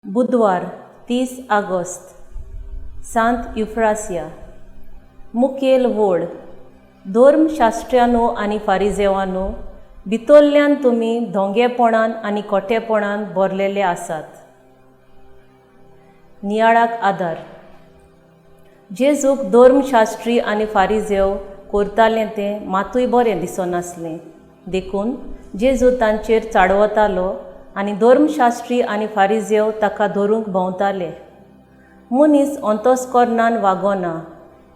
बुधवार, 30 आगोस्त, सांत युफ्रासिया. मुखेल वोळ. धर्मशास्त्र्यांनो आनी फारिजेवांनो, भितरल्यान तुमी धोंगेपणान आनी खोटेपणान भरलेले आसात. नियाळाक आदार. जेजूक धर्मशास्त्री आनी फारिजेव करतालें तें मातूय बरें दिसनासलें. देखून जेजू तांचेर चाडवतालो आनी धर्मशास्त्री आनी फारिजेव ताका धरूंक भोंवताले. मनीस अंतस्करणान वागना,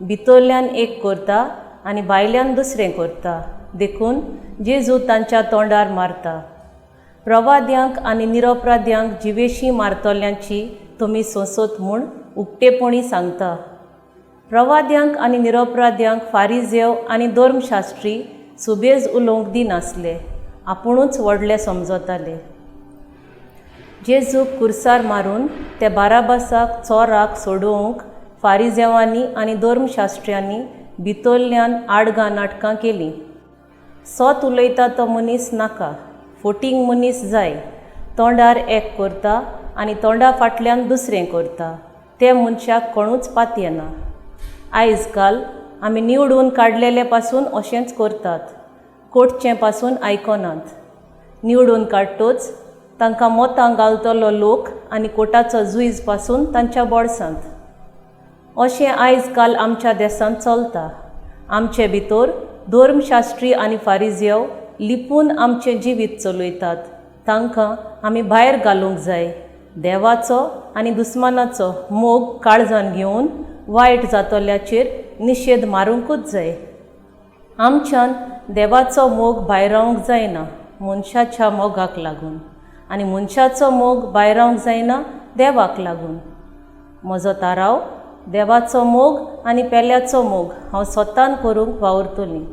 भितरल्यान एक करता आनी भायल्यान दुसरें करता. देखून जेजू तांच्या तोंडार मारता. प्रवाद्यांक आनी निरपराध्यांक जिवेशीं मारतल्यांची तुमी सोंसत म्हूण उक्तेपणी सांगता. प्रवाद्यांक आनी निरपराध्यांक फारिजेव आनी धर्मशास्त्री सुबेज उलोवंक दिनासले, आपुणूच व्हडले समजताले. जेजूक कुर्सार मारून ते बाराबासाक चोराक सोडोवंक फारिजेवांनी आनी धर्मशास्त्र्यांनी भितरल्यान आडगां नाटकां केलीं. सत उलयता तो मनीस नाका, फोटींग मनीस जाय. तोंडार एक करता आनी तोंडा फाटल्यान दुसरें करता ते मनशाक कोणूच पातयेना. आयज काल आमी निवडून काडलेले पासून अशेंच करतात. कोटचें पासून आयकनात. निवडून काडटोच तांकां मोतां घालतलो लोक आनी कोटाचो जुईज पासून तांच्या बोळसांत. अशें आयज काल आमच्या देसांत चलता. आमचे भितर धर्मशास्त्री आनी फारिजेव लिपून आमचें जिवीत चलयतात. तांकां आमी भायर घालूंक जाय. देवाचो आनी दुस्मानाचो मोग काळजान घेवन वायट जातल्याचेर निशेध मारूंकूच जाय. आमच्यान देवाचो मोग भायरावंक जायना मनशाच्या मोगाक लागून, आनी मनशाचो मोग भायरावंक जायना देवाक लागून. म्हजो थाराव, देवाचो मोग आनी पेल्याचो मोग हांव स्वतान करूंक वावुरतलीं.